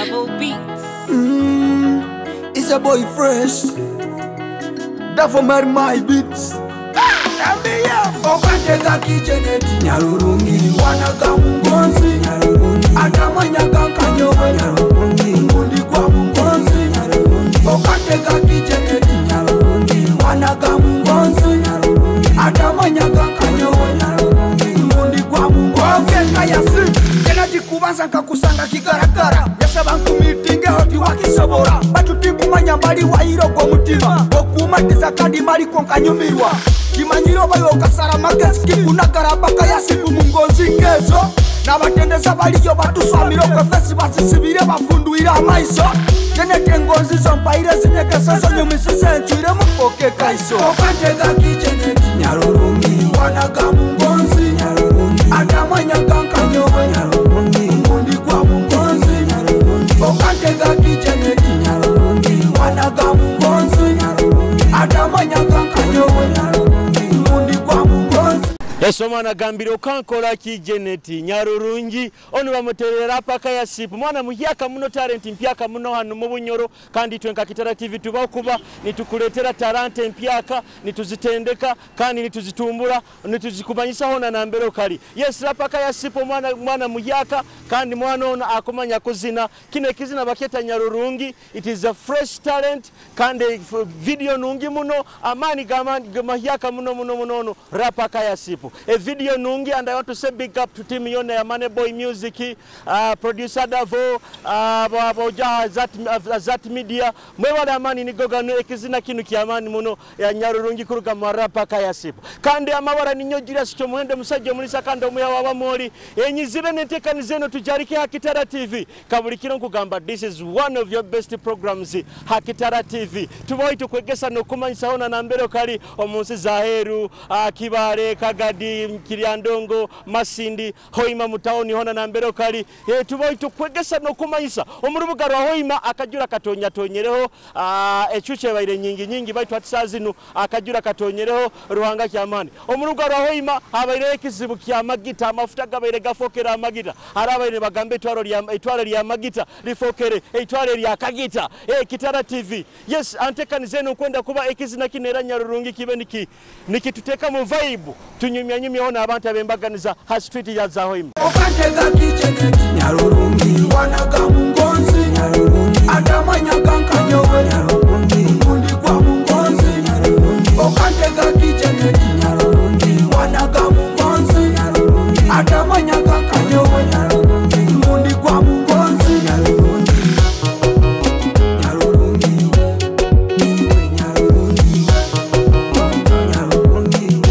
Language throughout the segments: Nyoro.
Double Beats. It's a boy fresh. Davo marry my beats. Okantega kijeneti Nyarurungi wanaga mungonzi Nyarurungi atamanyaga nkanyowe Nyarurungi ngundi kwa mungonzi Nyarurungi okantega kijeneti Nyarurungi wanaga mungonzi Nyarurungi atamanyaga nkanyowe Nyarurungi ngundi kwa mungonzi Kayasi Jeneti kubanza nkakusanga kigaragara yasaba nkumitinge hoti wakisobora batuti kumanya mbali wairogwa mutima okumatiza kandi maliko nkanyumirwa kimanyiro bayo kasara magezi kikunagara kayasibu mungonzi ngezo n'abatendeza baliyo batuswamire okwefesi basisibire bafunduire amaiso Jeneti ngonzi zo mpaire zinyegeso zonyumisize ncwire mufoke kaiso okantega kijeneti Nyarurungi wanaga mungonzi Nyarurungi atamanyaga nkanyowe Nyarurungi ngundi kwa mungonzi Nyarurungi okantega kijeneti Nyarurungi wanaga mungonzi Nyarurungi atamanyaga nkanyowe Nyarurungi ngundi kwa mungonzi. Eso mwana gambire okankola ki Jeneti Nyarurungi ono bamuterera paka ya sipu mwana muhyaka muno talent mpyaka muno hano mu Bunyoro kandi twe nka Kitara TV tubaho kuba nitukuletera talent mpyaka nituzitendeka kandi nituzitumbura nituzikumanyisa hona na mbere kali. Yes, rapaka ya sipu mwana muhyaka kandi mwana ono akomanya kuzina kino kizina baketa Nyarurungi. It is a fresh talent kandi video nungi muno amani gamani mahyaka muno muno muno rapaka ya sipu. A video nungi, and I want to say big up to team yona ya Money Boy Music, producer Davo, Zat Media. Mwewala amani nigogano ekizina kinu kiamani muno ya Nyarurungi kuruga marapa kaya sipu. Kandi amawara ninyo Julius Kyomuhendo musajja omulisa kandi omuya wa bamoli. Enyizire nentekani zeno tujarike Hakitara TV. Kabulikiro nkugamba this is one of your best programs Hakitara TV. Tubaho tukwegesa nokumanyisa hona na mbere kali omunsi zaheru, Kibale, Kagadi, Kiryandongo, Masindi, Hoima mutaoni hona na mbere kali. Tubaho tukwegesa nokumanyisa omurubuga rwa Hoima akajura katonya tonyereho echuche baire nyingi nyingi baitu atisazinu akajura katonyereho ruhanga kyamani. Omurubuga rwa Hoima abaire ekizibu kya magita amafuta gabaire gafokera amagita arabaire bagambe itwaro lya magita lifokere itwaro lya kagita. Kitara TV. Yes, antekani zenu kwenda kuba ekizina kinera Nyarurungi kibe niki nikituteka mu vibe tunyumya nyumya ona abantu abembaganiza ha street ya za Hoima. Okantega kijeneti Nyarurungi wanaga mungonzi Nyarurungi atamanyaga nkanyowe Nyarurungi ngundi kwa mungonzi Nyarurungi okantega kijeneti Nyarurungi wanaga mungonzi Nyarurungi atamanyaga nkanyowe Nyarurungi ngundi kwa mungonzi Nyarurungi Nyarurungi Nyarurungi Nyarurungi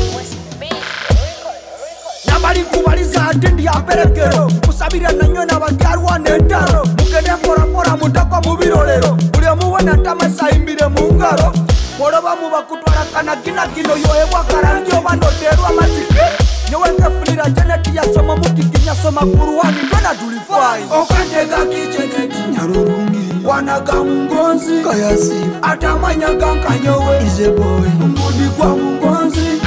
nabali kubaliza atindi ya perekero kusabira nanyo n'abagarwa n'entaro mugende mpora mpora mutako mu birorero buli omuwena ntamasa imbire mu ngaro boloba muba kutwala kanaginagino yohebwa karangi oba noterwa amazike nyowe nkefunira Jeneti yasoma mukiki nyasoma kuruhani twena tulifai okantega kijeneti Nyarurungi wanaga mungonzi kayasi atamanyaga nkanyowe is a boy ngundi kwa mungonzi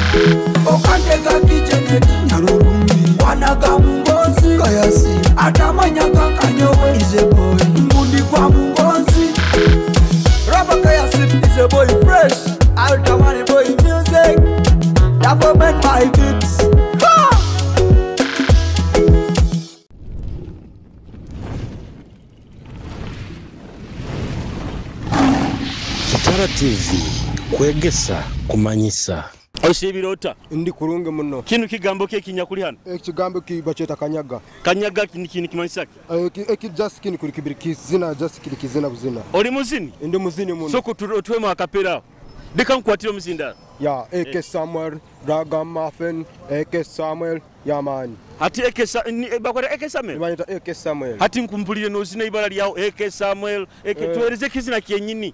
okantega kijeneti Nyarurungi wanaga mungonzi kayasi atamanyaga nkanyowe is a boy ngundi kwa mungonzi. Rapa Kayasi is a boy fresh Alta Money Boy Music Davo man my beats. Kitara TV kwegesa kumanyisa osibirota ndi kurungi muno kinu kigambo ke kinyakuli hano ekigambo ki bacheta kanyaga kanyaga kini kimanyisa eki just kini kuri kibiri kizina just kiri kizina buzina oli muzini ndi muzini muno soko otwema akapera deka nkwatira omuzinda ya Eke Samuel Ragamuffin Eke Samuel yamani hati Eke bakwata Eke Samuel banyita Eke Samuel hati nkumpulire nozina ibara lyawo Eke Samuel Eke tuwereze kizina kyenyini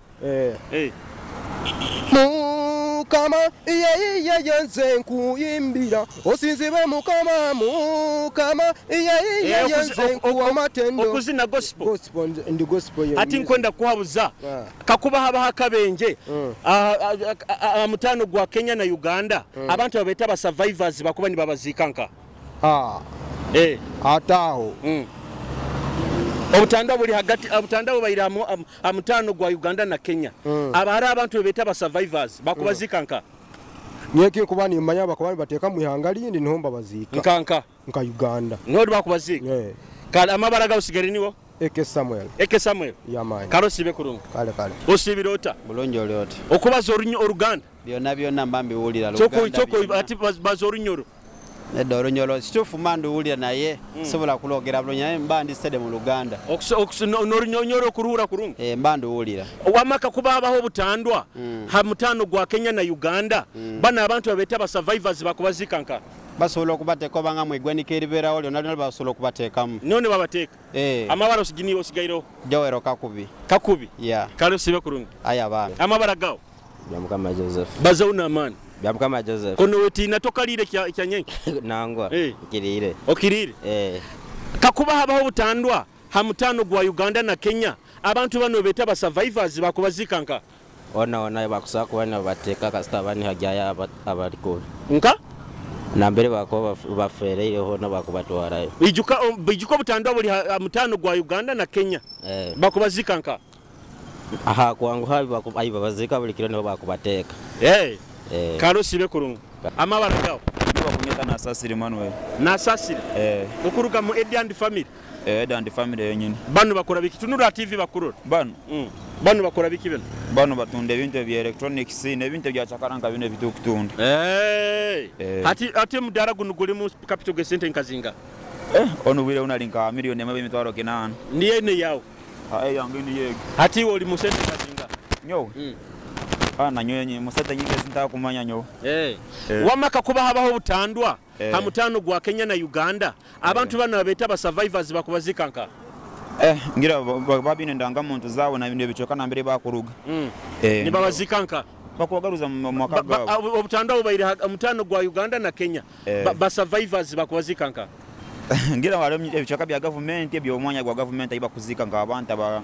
Mukama iye iye nze nkuyimbira osinzibe mukama mukama iye iye nze nkuwa matendo okuzina gospel gospel ndi gospel ye ati nkwenda kuhabuza kakuba haba hakabenje mutano gwa Kenya na Uganda abantu babeta ba survivors bakuba ni babazikanka ataho Obutandwa buli hagati, obutandwa bubaire amutano gwa Uganda na Kenya. Abahari abantu bebeta ba survivors bakubazika nka Nyeki kuba nimanya bakuba bateka mu ihanga lindi niho mbabazika. Nka nka Uganda. Niho bakubazika. Yeah. Kale amabara gawe niwo? Eke Samuel. Eke Samuel. Yamani. Karo sibe kurungu. Kale kale. Osibira ota? Bulungi oli oti. Okubaza orunyo Oruganda. Byonna byonna mba mbiwulira Luganda. Choko ati baza orunyoro. Nedda orunyoro kituufu mba nduwulira naye sobola kulogera bulungi naye mba ndisede mu Luganda. N'orunyoro kuruhura kurungu. Mba nduwulira. Wamaka kuba habaho obutandwa ha mutano gwa Kenya na Uganda. Bana abantu babeta ba survivors bakubazika nka. Basobola okubateeka obanga mu igwanika eribeerawo lyonna lyonna basobola okubateekamu. None babateeka. Amabara osiginiwo osigaireho. Jowero Kakubi. Kakubi. Yeah. Kale osibe kurungu. Aya baana. Amabara gawo. Byamukama Joseph. Bazauna amani. Byamukama Joseph. Kono wetina tokalire kya nyenke. Nangwa. Kirire. Okirire. Kakuba habaho obutandwa ha mutano gwa Uganda na Kenya. Abantu bano beta ba survivors bakubazika nka. Ona ona bakusaba kuba bateeka kasita bani hajaya abaliko. Nka? Nambere bako bafereireho n'abakubatwarayo. Bijuka obutandwa buli mutano gwa Uganda na Kenya. Bakubazika nka. Aha kwangu habi bakubazika buli kiro niho bakubateeka. Karo sibe kurungu. Amabara gawo. Bakunyeta na Sasiri Manuel. Na Sasiri. Okuruga mu Eddie and Family. Eddie and Family yenyini. Bano bakora biki? Tunura TV bakurora. Bano. Bano bakora biki bino? Bano batunda ebintu ebya electronics n'ebintu ebya chakaranka bino ebitukutunda. Ati mudara guno guli mu capital ge sente nkazinga. Ono bwire unalinka milioni 800. Ndiye ne yawo. Yange ni yego. Ati oli mu sente nkazinga. Nyowe. Ana nyowe musata nyingi sintaka kumanya nyowe. Wamaka kuba habaho obutandwa ha mutano gwa Kenya na Uganda. Abantu bano babeta ba survivors bakubazika nka. Ngira babine ndanga muntu zawo na bintu ebichoka nambere bakuruga. Ni babazika nka. Bakubagaruza mu mwaka gawo. Obutandwa bubaire mutano gwa Uganda na Kenya. Ba survivors bakubazika nka. Ngira wali ebichoka bya government ebyo omwanya gwa government ibakuzika nka abantu aba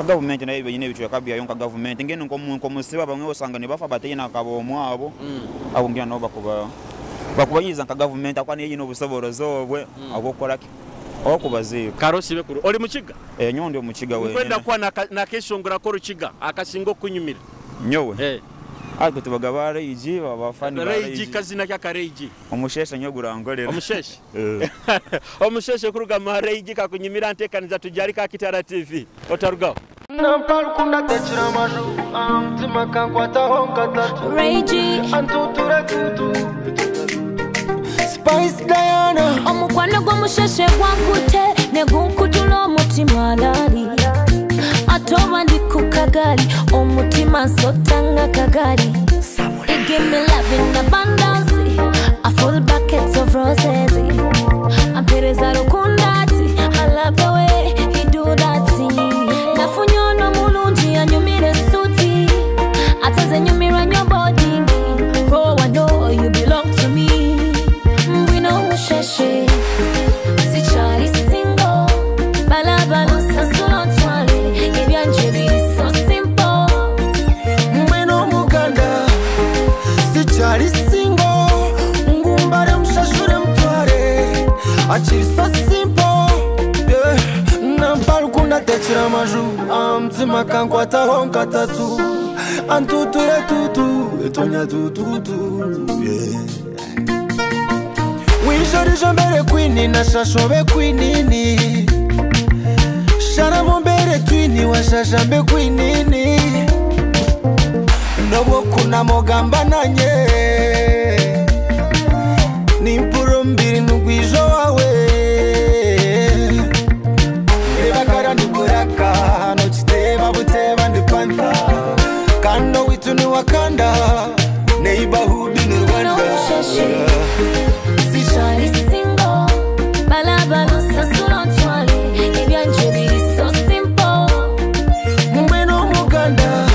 government nayo benyine ebichoka bya yonka government ngene nko musiba bamwe osanga ne bafa bateyina kabo omwabo abo ngira nabo bakubayiza nka government akwa niyo n'obusoborozi obwe abokola okubaziika. Karo sibe kuru. Oli mukiga? Nyondo mukiga we. Nkwenda kuwa nakeshongora ko rukiga akasingo kunyumira. Nyowe. Ariko tubagaba Reiji babafani ba Reiji kazina kya Reiji. Omusheshe nyogurangolera. Omusheshe. Omusheshe kuruga ma Reiji kakunyumira ntekaniza tujali ka Kitara TV. Otarugaho. Nampalukunda techira maju amtima kankwataho nkatatu Reiji antutura tutu Spice Diana omukwano gw'omusheshe gwankute ne gunkutula omutima lali atoba ndi ku kagali omutima nsotanga kagali. It give me love in abundance, a full bucket of roses. Ampereza rukundati, I love the way he do that thing. Nafunyono mulungi anyumire suti ataze nyumira nyo body. Oh, I know you belong to me. Mbwino musheshe sichali single balabala sasula ntwale ebyanje biri so simple. Mbwino muganda sichali single ngumbare mushashure mutware achiri so simple. Yeah. Nampalukunda techira maju amtima kankwataho nkatatu antuture tutu etonya tututu. Yeah. Wijorijo mbere kwini na shashobe kwinini sharamo mbere twini wa shashambe kwinini nobo kuna mogamba nanye nimpuro mbiri nugwijo wawe nebakara ndiburaka nochiteba buteba ndipantha kando witu ni Wakanda neighborhood ni Rwanda. Sichali single balabala sasula ntwale ebyanje biri so simple. Mbwino muganda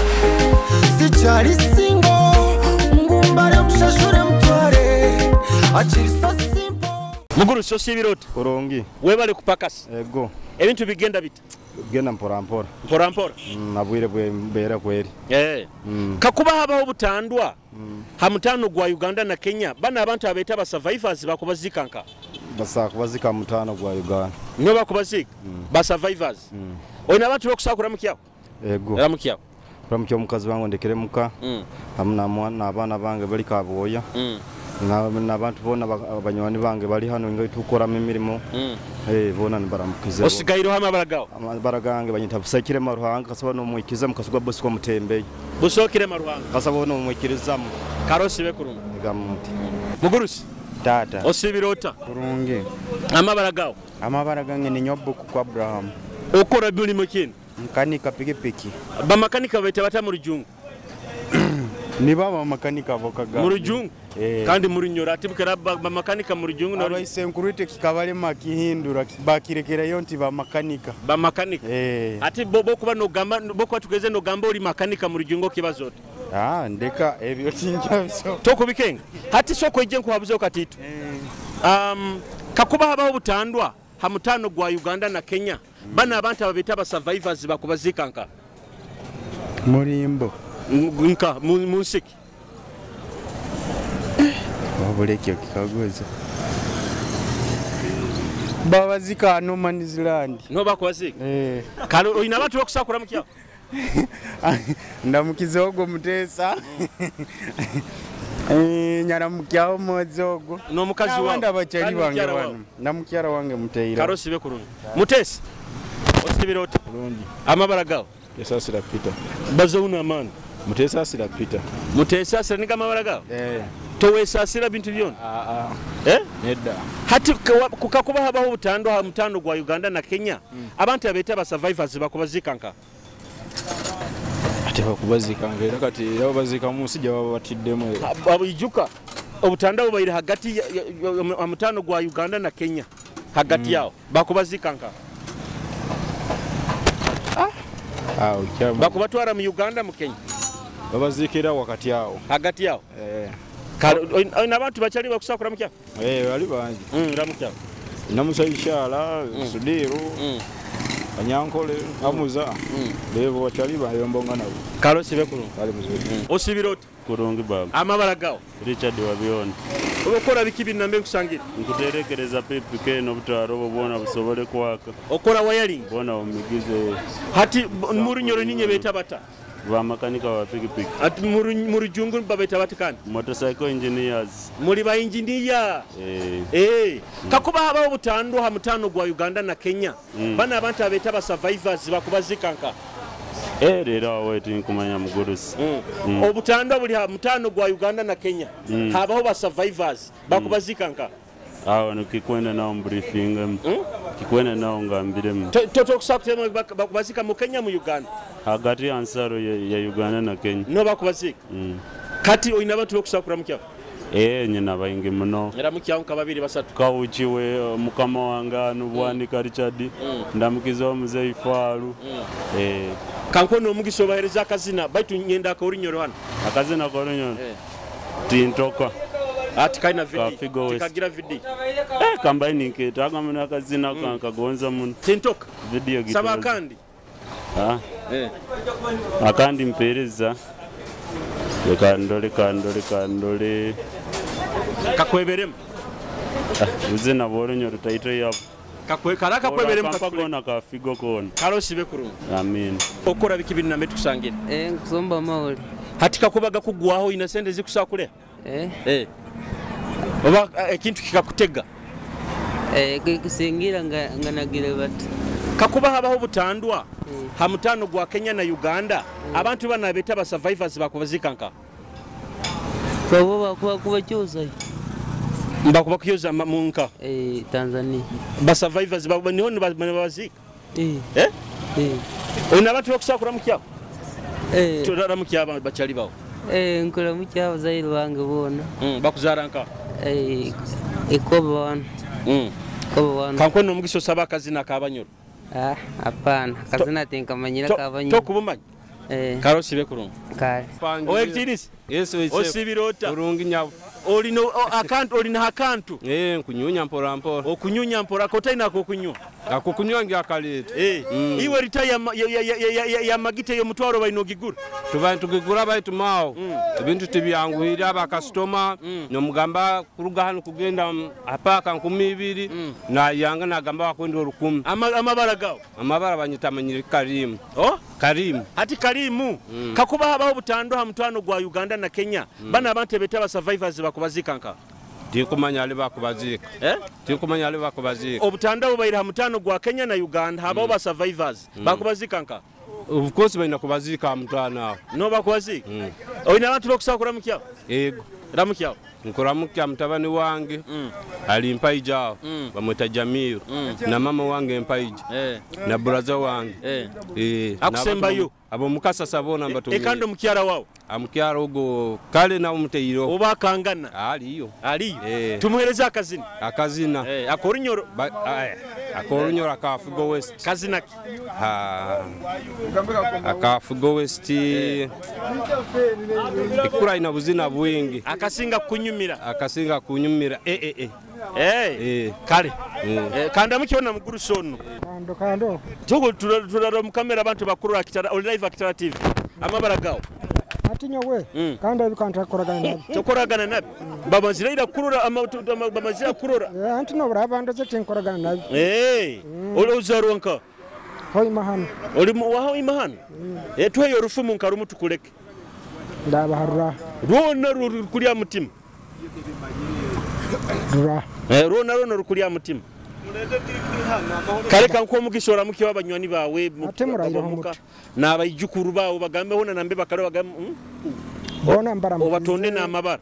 sichali single ngumbare mushashure mutware achiri so simple. Muguru so sibirota kurungi webale kupakasi. Ego ebintu bigenda bita genda mpora mpora mpora mpora nabwire bwe mbera kweri. Kakuba habaho butandwa ha mutano gwa Uganda na Kenya bana abantu abeta ba survivors bakubazika nka Basa kubazika mutano gwa Uganda. Nibo bakubazika ba survivors. Olina abantu bokusakura mukyawo? Ego. Era mukyawo. Ramukya omukazi wange ndekere muka. Hamu na abaana bange bali Kaboya. N'abantu bona abanywani bange bali hano nga tukoramu emirimo. Bona nibaramukize. Osigaire hamwe abaragaho? Amabara gange banyita Busekire Maruhanga kasaba nomwikiza mukasugwa Bosco Mutembeye. Busokire Maruhanga. Kasaba nomwikirizamu. Karosi bekurunga. Gamuti. Mugurusi. Tata. Osibirota. Kurungi. Amabara gawo. Amabara gange ni Nyobuku kwa Abraham. Okora byulimo kini? Mkanika pikipiki. Bamakanika bete bata mu rujungu. Niba bamakanika bokaga. Mu rujungu. Kandi muri nyora ati bukera bamakanika mu rujungu no abaise nkurite kikabalema kihindura bakirekerayo nti bamakanika. Bamakanika. Ati bobo kuba no gamba boko tugeze no gamba uri makanika mu rujungu kibazo. Ndeka ebyo tinja biso. Tokubikenga. Hati soko ije nkuhabuze katito. Kakuba habaho butandwa hamutano gwa Uganda na Kenya. Bana abantu ababita ba survivors bakubazika nka. Murimbo. Nka munsiki. Wabulekyo kikaguzo. Babazika no man's land. No bakubazika. Kalo oyina abantu bokusakura mukya. Ndamukize ogwo Mutesa. Nyaramukyawo mozi ogwo. N'omukazi wawe. N'abandi abakyali bange wano. Namukyala wange Muteira. Karosi bekurungi. Mutesa. Osibira ota. Kurungi. Amabara gawo. Mutesasira Peter. Bazouna amani. Mutesasira Peter. Mutesasira niga amabara gawo? Towesasira bintu byona? Nedda. Hati kukakuba habaho butando ha mutando gwa Uganda na Kenya. Abantu abeta ba survivors bakubazika nka. Ate bakubazika nka era kati era bazika mu nsi gye baba batiddemu. Abijuka obutanda bubaire hagati ya mutano gwa Uganda na Kenya. Hagati yao bakubazika nka. Bakubatwara mu Uganda mu Kenya. Babazikira wakati yao. Hagati yao. Kale abantu bakyali bakusakura mukya? Bali bangi. Ramukya. Namusayishala, Sudiru. Anyankole, Amuza. Lebo bakyali bayombonga nabo. Karosi bekuru. Kale muzuri. Osibira oti? Kurungi baba. Amabara gawo. Richard Wabiona. Okora biki binambe nkusangira? Nkuterekereza PPK n'obutwaro obwo bwona busobole kwaka. Okora wiring? Bwona omugize. Hati murunyoro ninye beta bata? Bamakanika wa pikipiki. Ati murujungu babeta bati kandi? Motorcycle engineers. Muri ba engineer. Kakuba habaho butando ha mutano gwa Uganda na Kenya. Bana abantu abeta ba survivors bakubazika nka. Rero awo tinkumanya mugurusi. Obutando buli ha mutano gwa Uganda na Kenya. Habaho ba survivors bakubazika nka. Awo nikikwenda nao briefing. Kikwenda nao ngambiremu. Toto kusakutema bakubazika mu Kenya mu Uganda. Hagati ya nsaro ya Uganda na Kenya. No bakubazika. Kati oyina abantu bokusakura mukya? Nyina bayingi muno. Era mukya nka babiri basatu. Kawuchiwe mukama wanga nubwanika Richard. Ndamukiza omuzeyi Faru. Kankono omugiso bahereza akazina baitu nyenda akorinyoro hano. Akazina korinyoro. Tintoka. Ati kaina vidi. Tikagira vidi. Kambaini nketaga muno akazina kankagonza muno. Tintoka. Video gitozi. Saba akandi. Akandi mpereza. Kandole. Kakweberemu. Uzina boronyo rutaito yabo. Karaka kweberemu kakona kafigo kona. Karosi bekurungu. Amen. Okora biki binna metukusangira? Nkusomba mawuli. Hati kakubaga kugwaho ina sente zikusakule? Oba ekintu kikakutega? Kusingira nga nagire bati. Kakuba habaho butandwa hamutano gwa Kenya na Uganda. Abantu bana beta ba survivors bakubazika nka. Babo bakubakyuza. Mbakubakyuza munka. Tanzania. Ba survivors niho babazika. Oyina abantu bokusakura mukya? Turara mukya bakyali bawo. Nkola mukya abazaire bange bona. Bakuzara nka? Ikoba wano. Ikoba wano. Kankono omugiso saba akazina akabanyoro. Hapana, akazina tinkamanyira akabanyoro. Tokubumanyi? Karosi bekurungu. Kale. Owekitinisi? Yesu Osibira ota? Kurungi nyabo. Olina akantu olina akantu? Nkunyunya mpora mpora. Okunyunya mpora kotaina ko kunywa. Ako kunywa ngyakaleeta. Iwe rita ya magita y'omutwaro balina ogigura? Tuba tugigura baitu mao ebintu tibyanguhire abakasitoma nomugamba kuruga hano kugenda apaka 2000 nayanga nagamba wakwenda 1000. Amabara gawo? Amabara banyita manyiri Karimu. Oh? Karimu. Ati Karimu. Kakuba habaho butando ha mutwano gwa Uganda na Kenya. Bana abantu ebeta ba survivors bakubazika nka. Tikumanya ali bakubazika. Tikumanya ali bakubazika. Obutanda bubaire ha mutano gwa Kenya na Uganda habaho ba survivors bakubazika nka. Of course balina kubazika mutano awo. No bakubazika. Oyina abantu bakusaba kuramukya? Yego. Ramukya. Nkuramukya mutabani wange ali mpaija awo bamweta Jamiru na mama wange mpaija na buraza wange. Akusembayo. Abo mukasa sabona mbatumire. Ekando mukyara wao. Amukyara ogo kale na umuteiro. Oba kangana. Aliyo. Aliyo. Tumuhereza akazina. Akazina. Akorunyoro. Akorunyoro akafugo West. Kazina ki? Ha. Akafugo West. Ikura ina buzina bwingi. Akasinga kunyumira. Akasinga kunyumira. Kale. Kanda mukiona muguru sono. Kando kando. Tuko turara mu kamera abantu bakuru akitara oli live akitara TV. Amabara gawo. Ati nyowe kandi ebikanta koragana nabi. Tokoragana nabi. Babazira ira kurora babazira kurora. Anti no braba ndoze tinkoragana nabi. Oli uzarwa nka. Hoi mahano. Oli waho imahano. Tuheyo orufumu nkarumu tukuleke. Ndabaharura. Rwona rukulya mutima. Rura. Rwona rwona rukulya mutima. Kale kanko omugisha oramuke w'abanywani bawe n'abaijukuru bawe bagambe hona nambe bakale bagambe bona mbara obatonde n'amabara.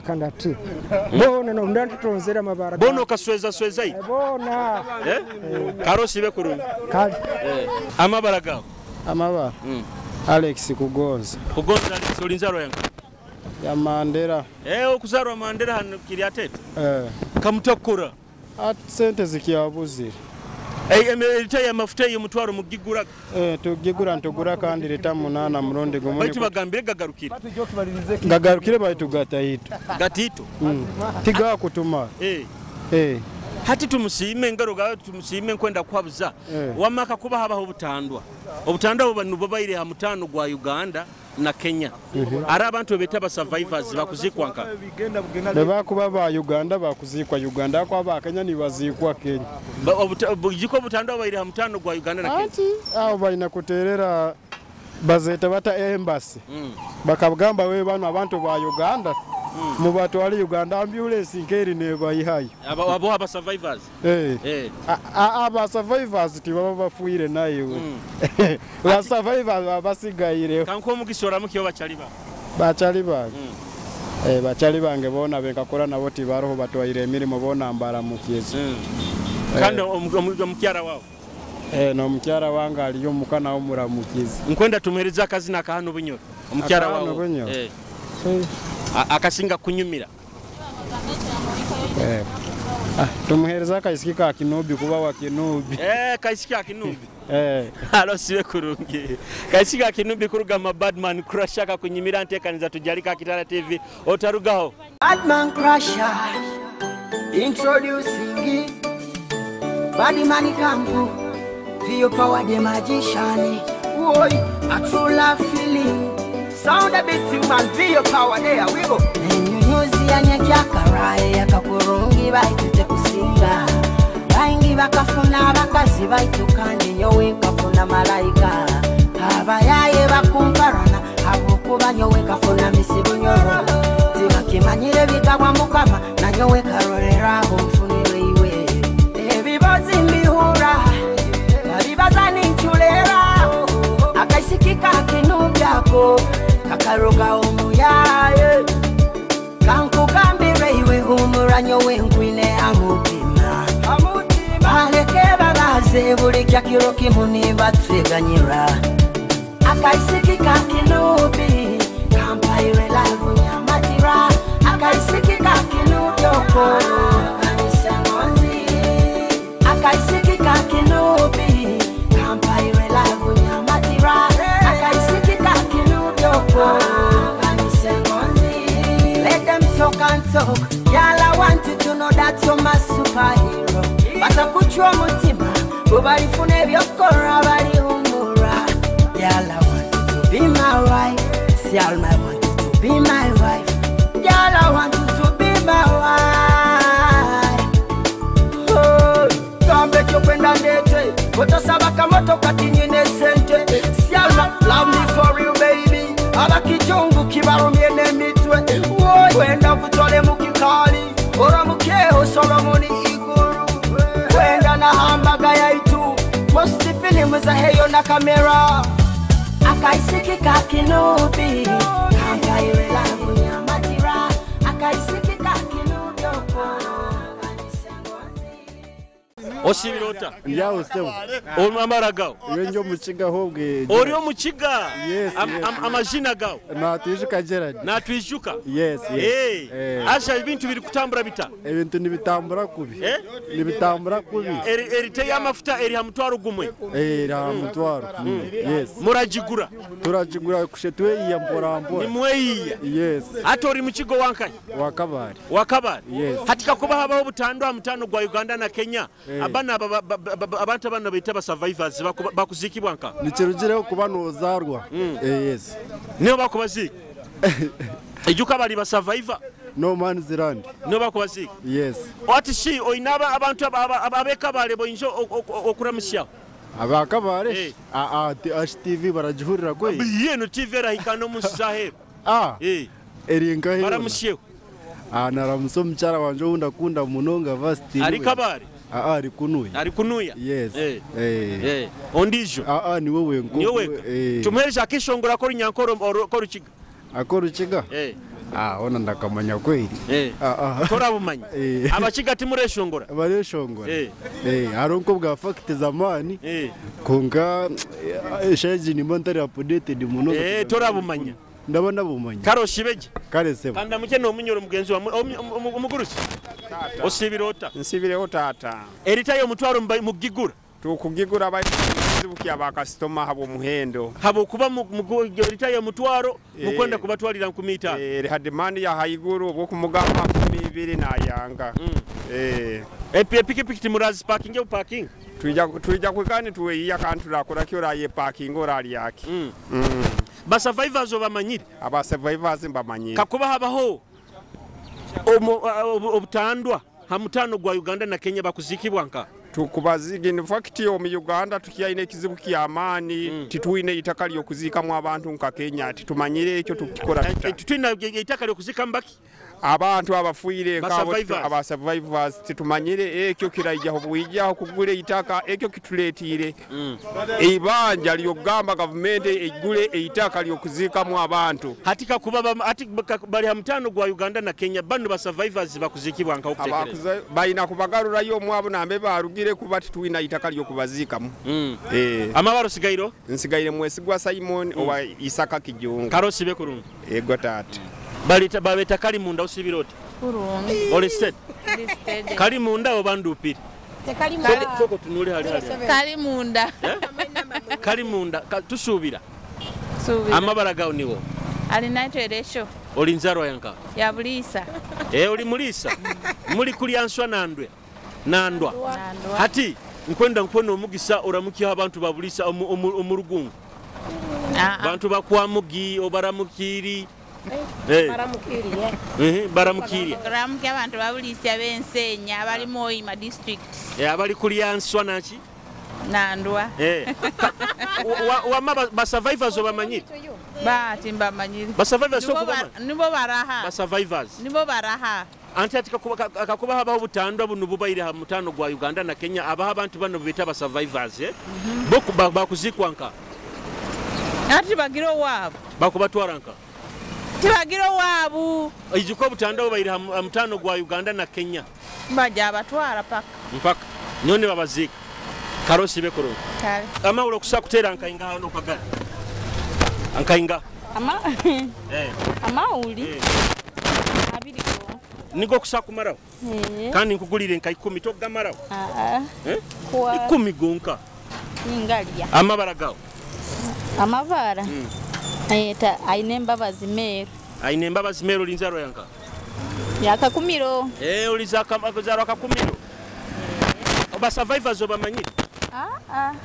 Kandi ati bona no ndantutonzera amabara. Bona okasweza sweza yi. Bona. Karosi be kurungi. Kale. Amabara gawe. Amabara. Alex Kugonza. Kugonza Alex olinzaro yanka. Ya Mandera. Okuzarwa Mandera hano kiri atete. Kamutakura. At sente zikyabuzire. Lita ya mafuta y'omutwaro mugigura. Tugigura ntugura kandi lita 8 murundi gumu. Baitu bagambire gagarukire. Gagarukire baitu gatahito. Gatito. Tiga kutuma. Hati tumusiime ngaro gawe tumusiime nkwenda kwabuza. Wamaka kuba habaho obutandwa. Obutandwa buba nubabaire ha mutano gwa Uganda na Kenya. Ari abantu beta ba survivors bakuzikwa nka. Bebakuba ba Uganda bakuzikwa Uganda kwa ba Kenya nibazikwa Kenya. Bujiko butandwa baire ha mutano gwa Uganda na Kenya. Ati abo balina kuterera bazeta bata embassy. Bakabgamba we bano abantu ba Uganda. Mubatwali Uganda ambulance nkeri nebayihayo. Abo aba survivors. Aba survivors tibaba bafuire nayo. Ba survivors babasigaire. Kanko omugisha mukiyo bachali ba. Bachali ba. Bachali bange bona benkakora nabo tibaroho batwaire emirimo bona mbara mukizi. Kandi omukyara wao. No mukyara wange aliyo mukana omuramukizi. Nkwenda tumuhereza akazina akahano bunyoro. Omukyara wao. Akasinga kunyumira. Tumuhereza akaisiki ka Kinubi kuba wa Kinubi. Kaisiki ka Kinubi. Alo siwe kurungi. Kaisiki ka Kinubi kuruga ma Badman Crusher ka kunyumira ntekaniza tujalika Kitara TV. Otarugaho. Badman Crusher introducing Badman Kambu Vio power the magician. Oi, a true love feeling. Sound a bit man, Vio power there we go. Enyunyuzi yanyakyakaraye akakurungi baitute kusinga. Baingi bakafuna abakazi baitu kandi nyowe nkafuna malayika. Abayaye bakumparana abukuba nyowe nkafuna misibu nyoro. Tibakimanyire bigabwa mukama na nyowe karoreraho nfunire iwe. Ebibazi mbihura babibaza ninchulera. Akaisikika kinubyako kakaruga omuyaye. Kankugambire iwe humura nyowe nkwine amutima. Baleke babaze buli kyakiro kimu nibatweganyira. Akaisikika kinubi kampaire lavu nyamatira. Akaisikika kinubyoko kanisengonzi. Akaisikika kinubi kampaire lavu nyamatira. Akaisikika kinubyoko kanisengonzi. Let them talk and talk. Y'all I want you to know that you're my superhero. Batakuchwa mutima Bwe balifuna ebyokukora baliwummula. Girl, I want you to be my wife. Girl, I want you to be my wife. Girl, I want you to be my wife. Oh, gambe kyokwenda ndete otosaba kamotoka tinyine sente. Sialma, love me for you baby. Abakijungu kibarumye n'emitwe. Wenda kutole mu kikaali oramukeho Solomoni iguru. Wenda na hambaga yaitu most filimu za heyo na kamera. Akaisiki kakinubi kampaire lavu nyamatira. Akaisiki kakinubi oko. Osibira ota? Ndyaho sebo. Amara gawe? Iyo ndi omukiga ahobwe. Ori omukiga? Yes, yes. Amazina gawe? Natwijuka Gerard. Natwijuka? Yes, yes. Asha ebintu biri kutambura bita? Ebintu nibitambura kubi. Nibitambura kubi. Erite y'amafuta eri ha mutwaro gumwe? Eri ha mutwaro. Yes. Muragigura? Turagigura kushe tweyiya mpora mpora. Nimweyiya? Yes. Ate ori mukigo wankayi? Wakabari. Wakabari? Yes. Hati kakuba habaho obutandwa mutano gwa Uganda na Kenya. Abana abantu abana baita ba survivors bakuzikibwa nka? Nikirugireho kuba nozarwa. Yes. Niyo bakubazika. Ejuka bali ba survivor. No man's land. Niyo bakubazika. Yes. Ati shi oinaba abantu abekabale boinjo okuramusya. Abakabale HTV baragihurira kwe. Yeno TV rahikano mu Sahel. Eri nkahe. Baramusyeho. Naramusa omukyara wanje owu ndakunda munonga vasti. Ari kabare. Ari kunuya. Ari kunuya. Yes. Ondijo. Niwe wenko. Niwe wenko. Tumuhereje akishongora ko runyankoro ko rukiga. Ako rukiga? Ona ndakamanya kweli. Torabumanya. Abakiga timureshongora. Bareshongora. Aronko bwa fact zamani. Konka shaji ni montari updated munonga. Torabumanya. Ndabona bumanya. Karo shibeje. Kare sebo. Kanda muke no munyoro mugenzi wa umugurusi. Osibira ota. Nsibireho tata. Eritayo mutwaro mugigura. Tukugigura bazibukiya ba customer habo muhendo. Habo kuba eritayo mutwaro mukwenda kubatwalira 15. Ha demand ya haiguru obwo kumugamba 20 nayanga. Epiki timurazi parking yo parking. Tuija kwikani tuweyiya kantu rakora kyo raye parking orali yaki. Ba survivors obamanyire. Aba survivors mbamanyire. Kakuba habaho obutandwa ha mutano gwa Uganda na Kenya bakuzikibwa nka. Tukubaziga in fact omu Uganda tukiyaine ekizibu ky'amaani tituine itaka ly'okuziikamu abantu nka Kenya titumanyire ekyo tukikora tuta. Tituine itaka ly'okuziikamu baki? Abantu abafuire aba survivors titumanyire ekyo kiraijaho bwijaho kugula itaka ekyo kituleetire ibanja ly'okugamba gavumenti egule eitaka ly'okuziikamu abantu. Hati kakuba hati bali ha mutano gwa Uganda na Kenya bano ba survivors bakuzikibwa nka okutekereza. Balina kubagarurayo omwabo nambe barugire kuba tituina itaka ly'okubaziikamu. Amabaro sigairo? Nsigaire Mwesigwa Simon owa Isaka Kijungu. Karosi bekurungu. Ego tata. Balita babeta kali munda osibira ota? Kurungi. Oli state? Kali munda oba ndupiri? Tekali munda. Soko tunule hali hali. Kali munda. Kali munda tusubira. Subira. Amabara gawo niwo. Ali naitwe resho. Oli nzarwa yanka? Ya Bulisa. Oli Mulisa. Muli kulya nswa nandwe. Nandwa. Hati nkwenda nkwena omugisa oramukiha abantu ba Bulisa omurugungu. Bantu bakwamugi obaramukiri. Baramukiriye. Baramukiriye. Baramukiye abantu babulisi abensenya abali Moima district. Abali kulya nswa naki? Nandwa. Wama ba survivors obamanyire? Ba timbamanyire. Ba survivors so nibo baraha. Ba survivors. Nibo baraha. Anti ati akakuba habaho butandwa buno bubaire ha mutano gwa Uganda na Kenya abaha abantu bano beta ba survivors boko bakuzikwa nka. Ati bagiro wabo. Bakubatwara nka. Tibagiro wabu. Ijuko butandwa bubaire ha mutano gwa Uganda na Kenya. Baja batwara paka. Mpaka. Nyone babazika. Karosi bekoro. Kale. Amawulo kusakutera nkainga hano pagala. Nkainga. Ama. Amawuli. Abiri ko. Niko kusakumarawo. Kandi nkugulire nka 10 togamarawo. Kwa 10 gonka. Ningalya. Amabara gawo. Amabara. Eta aine mbabazi meru. Aine mbabazi meru linzaro yanka. Yakakumiro. Ulizaka zaro akakumiro. Oba survivors obamanyire.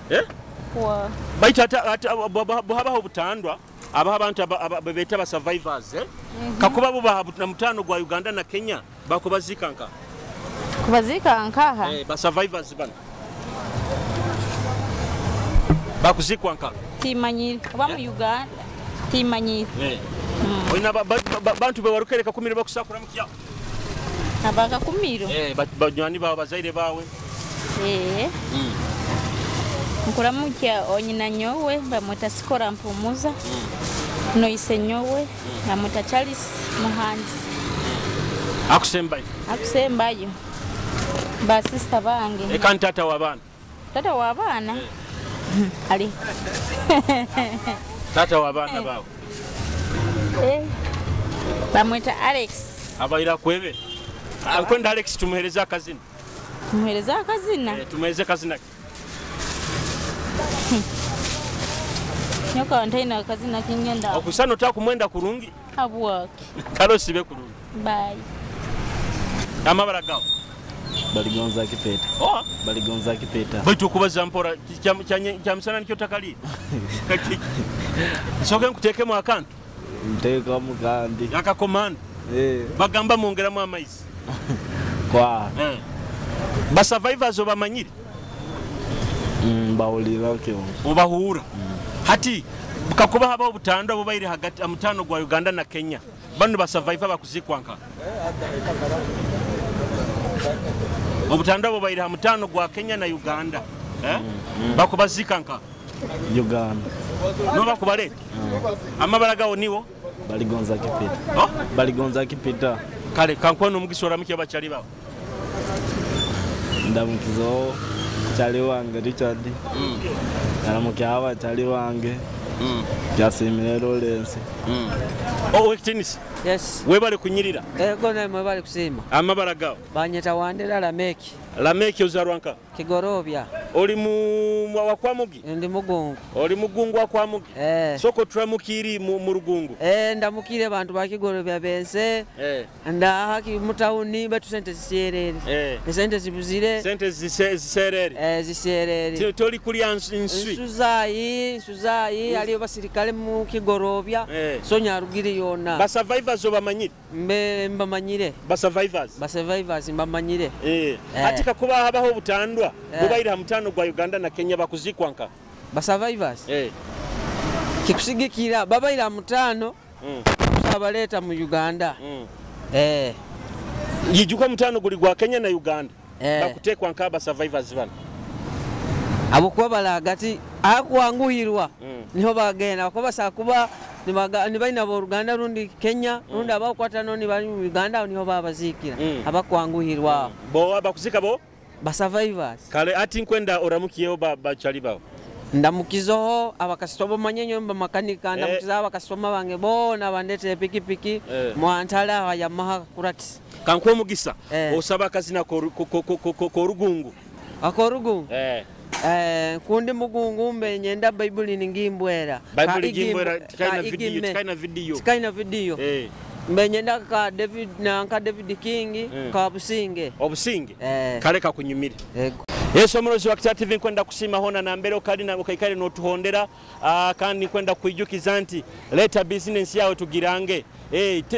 Eh? Baitu buhabaho obutandwa abaho abantu bebeeta ba survivors, eh? Kakuba bubaha na mutano gwa Uganda na Kenya bakubazika nka Kubazika nkaha? Ba survivors bano bakuzikwa nka Timanyire oba mu Uganda timanyire. Olina bantu bewarukereka kumiro bakusakura mukya Abakakumiro. Banywani bawe, bazaire bawe. Nkuramukya onyina nyowe bamweta Sikora Mpumuza, noise nyowe bamweta Charles Muhanzi. Akusembayo? Akusembayo basista bange. Eka ntata w'abaana? Tata w'abaana ali Tata w'abaana bawe? Bamweta Alex. Abaira kwebe akwenda Alex, tumuhereze akazina. Tumuhereze akazina? Tumuhereze akazina. Nyoka ntaina akazina kingenda. Okusana otakumwenda kurungi? Habwaki? Kale osibe kurungi. Bye. Amabara gawo? Baligonza Kipeta. Oh? Baligonza Kipeta. Baitu okubaza mpora kya musana nikyo takali. Nsoke nkuteekemu akantu. Nteekamu kandi. Akakomando. Bagamba mwongeramu amaizi. Kwa. Ba survivors obamanyire? Mbawulira kyo. Obahuura. Hati kakuba habaho obutandwa bubaire hagati amutano gwa Uganda na Kenya, bano ba survivor bakuzikwa nka obutandwa bubaire ha mutano gwa Kenya na Uganda, eh? Bakubazika nka Uganda. No bakubale amabara gawo niwo? Baligonza Kipeta. Oh? Baligonza Kipeta. Kale kankwano omugisa, oramukya bakyali bawe. Ndamukizo kyali wange Richard. Ndaramukya abakyali wange. Byasimire Lawrence. Owekitinisa. Yes. Webale kunyirira. Ego naye mwebale kusiima. Amabara gawo? Banyeta Wandera Lameki. Lameki, ozarwa nka? Kigorobya. Oli mu wakwamugi? Ndi Mugungu. Oli Mugungu wakwamugi? Soko turamukiri mu Rugungu. Ndamukire bantu ba Kigorobya bense. Ndaha mu tawuni betu sente zisyerere. Esente zibuzire. Sente ziserere. Zisyerere. Toli kulya nswi. Nsuzayi, nsuzayi aliyo basirikale mu Kigorobya. So nyarugiri yona. Ba survivors obamanyire? Mbe mbamanyire. Ba survivors? Ba survivors mbamanyire. Ati kakuba habaho obutandwa bubaire ha mutano gwa Uganda na Kenya bakuzikwa nka? Ba survivors? Kikusigikira babaira mutano abaleta mu Uganda. Yijuka mutano guli gwa Kenya na Uganda. Bakutekwa nka ba survivors bano. Abo kuba balaga ati akwanguhirwa niho bagenda bakuba sakuba nibalina boluganda rundi Kenya rundi abakwatano nibali mu Uganda niho babazikira abakwanguhirwa. Bo abakuzika bo? Ba survivors. Kale ati nkwenda oramukiyeho bachali bawo. Ndamukizoho abakasitoma manyenyo mba makanika, ndamukiza abakasitoma bange bona bandete pikipiki mwantala ya Yamaha Kuratis. Kankuwa omugisa osaba akazina korugungu. Akorugungu? Kundi Mugungu mbe nyenda Baibuli ningimbwera. Baibuli gimbwera tikaina video, tikaina video. Tikaina video. Mbe nyenda ka David na ka David King ka Businge. Obusinge? Kale kakunyumire. Yesu omurozi wa Kitara TV, nkwenda kusima hona na mbere okali na ukaikale notuhondera, kandi nkwenda kuijukiza nti leta business yawe tugirange.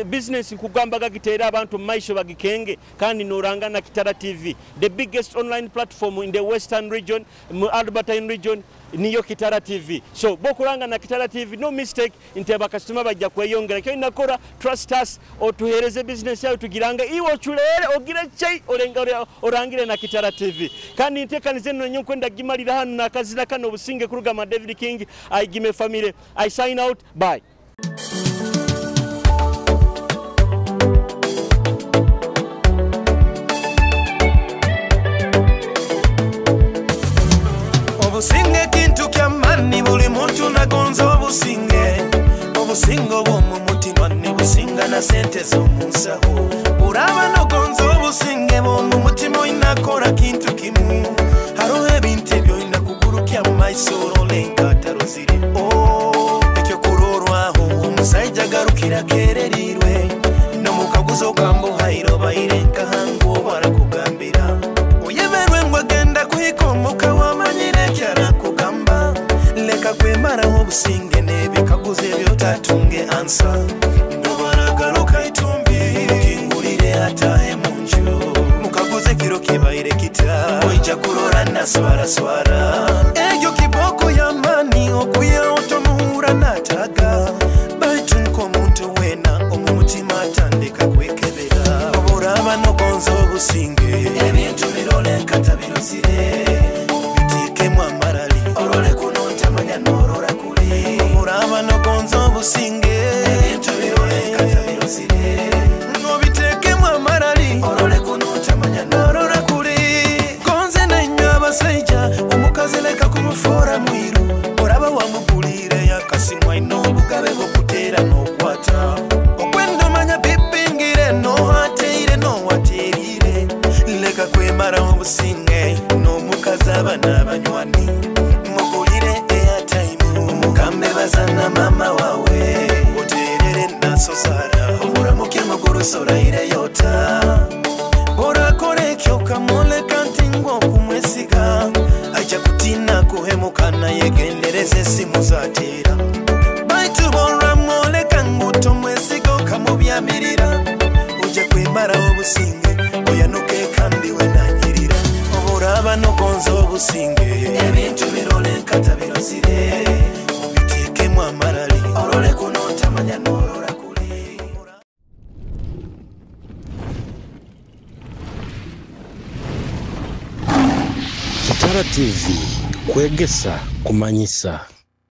Business nkugambaga gitera abantu maisho bagikenge, kandi norangana Kitara TV, the biggest online platform in the Western region, mu Albertine region niyo Kitara TV. So bokuranga na Kitara TV, no mistake nti abakasitoma bajja kweyongera. Kyo inakora, trust us, otuhereze business yawe tugirange, iwo chulere ogire chei olenga orangire na Kitara TV. Kandi ntekanize no nyo kwenda gimalira hano na kazina kano Obusinge kuruga ma David King Aigime family. I sign out, bye. Obusinge kintu kyamani, buli muntu nagonza obusinge. Obusinge obw'omu mutima ne businga na sente z'omu nsawo. Buraba nogonza obusinge bw'omu mutima oinakora kintu kimu. Hariho ebintu ebyoina kugurukya mu maiso orolenga atarozire. Ekyo kurorwaho omusaija agarukira akererirwe. N'omukaguzi okambuhaire obaire nkahangu barakugambira. Oyeberwe ngu agenda kuhika omuka wamanyire. Leka kwemaraho obusinge n'ebikaguzo ebyotatunge ansa. Nobaragaruka itumbi mukingulire atahe munju, mukaguze kiro kibaire kita, oija kurora naswaraswara. Egyo kiboko y'amaani okuyaho tomuhura nataga, baitu nk'omuntu wena omu mutima atandika kwekebera. Oburaba nogonza obusinge, ebintu birole nkatabirozire, bitekemu amarali orole kuno ntamanya norora kuli. Oburaba nogonza obusinge, ebintu birole nkatabirozire, nobitekemu amarali orole kuno ntamanya norora kuli. Gonze nainywe abasaija, omukazi leka kumufoora mwiru, oraba wamugulire yakasimwa ino obugabe bwokutera n'okwata. Okwenda omanya bipingire nohateire nowaterire, leka kwemaraho obusinge n'omukazi aba n'abanywani. Mugulire airtime omugambe bazana mama wawe, oterere nasozara omuramuke muguruso oraire yota. Orakora ekyo kamoleka nti ng'okumwesiga, ajja kutina kuhemuka nayegendereza esimu zateera. Baitu bw'oramwoleka ngu tomwesiga okamubyamirira, ojja kwemaraho obusinge oyanuke kandi wenanyirira. Oburaba nogonza obusinge, ebintu birole nkatabirozire, obitekemu amarali orole kuno ntamanya norora kuli. Kitara TV, kwegesa, kumanyisa.